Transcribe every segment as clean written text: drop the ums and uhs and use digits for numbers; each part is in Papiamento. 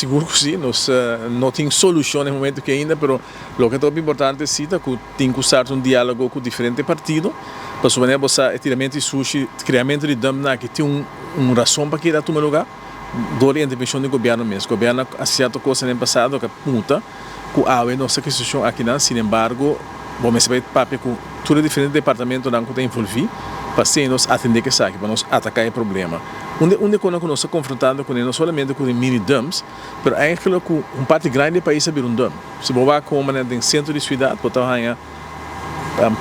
Sigur ku si. Nos no tin solushon na e momento aki ainda, pero loke ta hopi importante si ta ku tin ku start un diálogo ku diferente partido. Pasobra manera bo sa e tiramentu di sushi, kreamentu di dumpnan aki tin un rason pa keda tuma lugá dor di intervenshon di gobièrnu mes. Gobièrnu a hasi sierto kosnan den pasado ku a punta ku awe nos ta ku e situashon akinan. Sinembargo, bo mester bai papia ku tur e diferente departamentonan ku ta envolví pa asina nos atendé ku esaki, pa nos ataká e problema. Unda unda e konan ku nos ta konfrontando kuné no solamente ku e mini dumps, pero eigenlijk ku un parti grandi di e pais a bira un dump. Si bo wak kon manera den sentro di siudat bo ta haña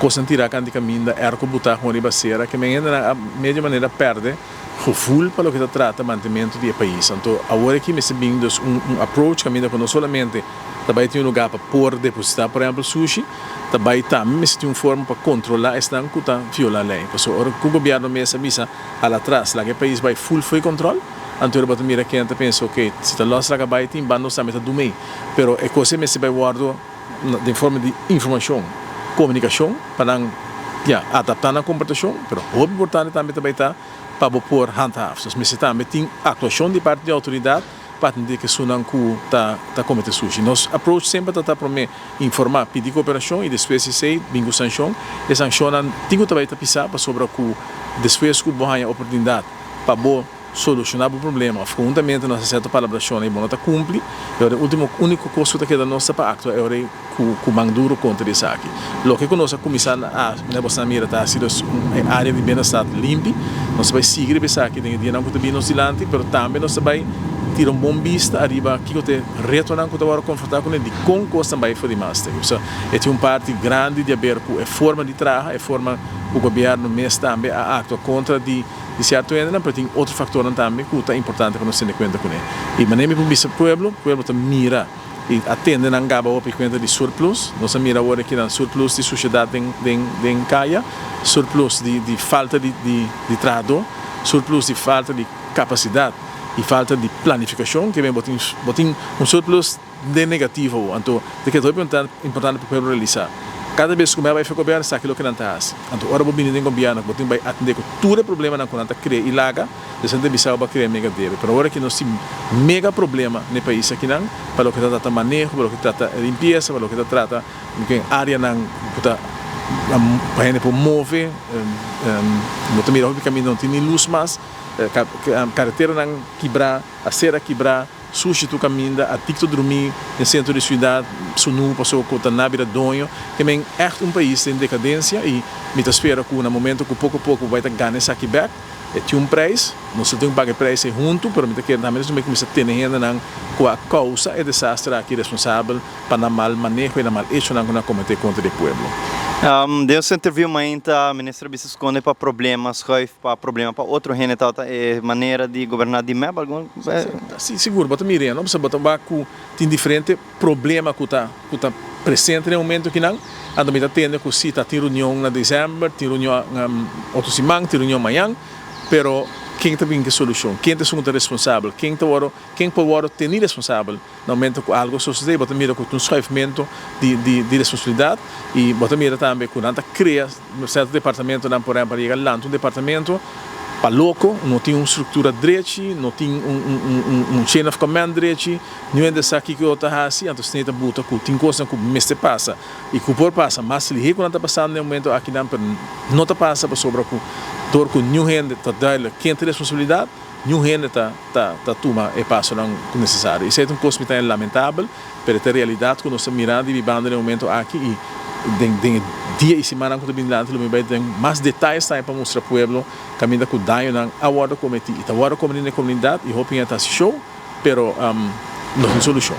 kosnan tirá kanti kaminda, èrko butá kon riba sera, ke men hendenan a medio manera pèrdè gevoel pa loke ta trata mantementu di e pais. Anto awor aki mester bin dus un un approach kaminda ku no solamente ta bai tin un lugá pa por depositá por ehèmpel sushi, ta bai tambe mester tin un forma pa kontrolá esnan ku ta violá lei. Pasobra ora ku gobièrnu mes a bisa hala atras, laga e pais bai full fo'i kontrol, anto ora bo ta mira kende ta pensa ok, si ta lòs laga bai tin ban nos tambe ta dumei. Pero e kos ei mester bai wòrdu den forma di informashon, komunikashon pa nan ya adaptá nan komportashon, pero hopi importante tambe ta bai ta pa bo por handhaaf. Dus mester tambe tin aktuashon di parti di outoridat pa atendé ku esunnan ku ta ta kometé sushi. Nos approach semper ta ta promé informá, pidi kooperashon i despues di esei bin ku sanshon. E sanshonnan tin ku ta bai ta pisá pasobra ku despues ku bo haña oportunidat pa bo solushoná bo problema òf konhuntamente nos a sierto palabrashonnan i bo no ta kumpli, e ora e último úniko kos ku ta keda nos ta pa aktua e ora ei ku ku man duru kontra di esaki. Loke ku nos a kuminsá na a manera boso a mira ta hasi dus un e área di Binnenstad limpi. Nos ta bai sigui riba esaki den e dianan ku ta bini nos dilanti, pero tambe nos ta bai tira un bon bista ariba kiko ta e retonan ku ta wòrdu konfrontá kuné, dikon kosnan bai for di mas te. Osea, e tin un parti grandi di aber ku e forma di traha, e forma ku gobièrnu mes tambe a aktua kontra di di sierto hendenan, pero tin otro faktornan tambe ku ta importante pa nos tene kuenta kuné. I manera mi por bisa pueblo, pueblo ta mira i a tende nan gaba hopi kuenta di surplus. Nos a mira awor aki nan surplus di sushedat den den den kaya, surplus di di falta di di di trahadó, surplus di falta di kapasidat i falta di planifikashon. Ke men bo tin bo tin un surplus den negativo. Anto ta keda hopi importante pa pueblo realisa kada bes ku mi a bai fe gobierno esaki loke nan ta hasi. Anto ora bo bini den gobierno bo tin bai atende ku tur e problemanan ku nan ta krea i laga, esei nan ta bisa bo a krea mega debe. Pero ora ki nos tin mega problema na e pais akinan pa loke ta trata maneho, pa loke ta trata limpiesa, pa loke ta trata areanan ku ta pa hende por move, bo ta mira hopi kaminda no tin ni lus mas, kareteranan kibra, asera kibra. Sushi tur kaminda, adikto drumí den sentro di siudat, sunú pasobra ku ta na bira doño. Ke men ègt un pais den dekadensia i mi ta spera ku na momento ku poko poko bo bai ta gana esaki bèk, e tin un preis, nos lo tin ku paga e preis ei huntu, pero mi ta kere tambe nos mester kuminsá tene hendenan ku a kousa e desaster aki responsabel pa nan mal maneho i nan mal echonan ku nan a kometé kontra di e pueblo. Den su interviu mainta, minister a bisa skonde pa problema schuif pa problema pa otro hende tabata e manera di goberná di mep algun. Si, sigur bo ta mira, no? Pasobra bo ta wak ku tin diferente problema ku ta ku ta presente den e momento akinan. Anto mi ta tende ku si ta tin reunion na desèmber, tin reunion otro siman, tin reunion mañan, pero ken ta bin ku e solushon? Ken ta esun ku ta responsabel? Ken ta wòrdu ken por wòrdu teni responsabel na momento ku algu sosodé? Bo ta mira ku tin un schuifmento di di di responsabilidat i bo ta mira tambe ku nan ta krea Sierto departamentonan por ehempel a yega lanta un departamento pa loko, no tin un struktura drechi, no tin un chain of command drechi, niun hende sa kiko ta hasi, anto esei ta buta ku tin kosnan ku mester pasa i ku por pasa mas lihé ku nan ta pasando den e momento akinan pero no ta pasa pasobra ku dor ku niun hende ta duidelijk ken ta responsabilidat, niun hende ta ta tuma e pasonan ku nesesario. Esei ta un kos mi ta lamentabel. Pero e ta realidat ku nos ta mirando i bibando den e momento aki i den den e dia i simannan ku ta bini dilanti lo mi bai den mas detayes tambe pa mustra pueblo kaminda ku dañonan a wòrdu kometí i ta wòrdu kometí den e komunidat i hopi hende ta hasi show pero no tin solushon.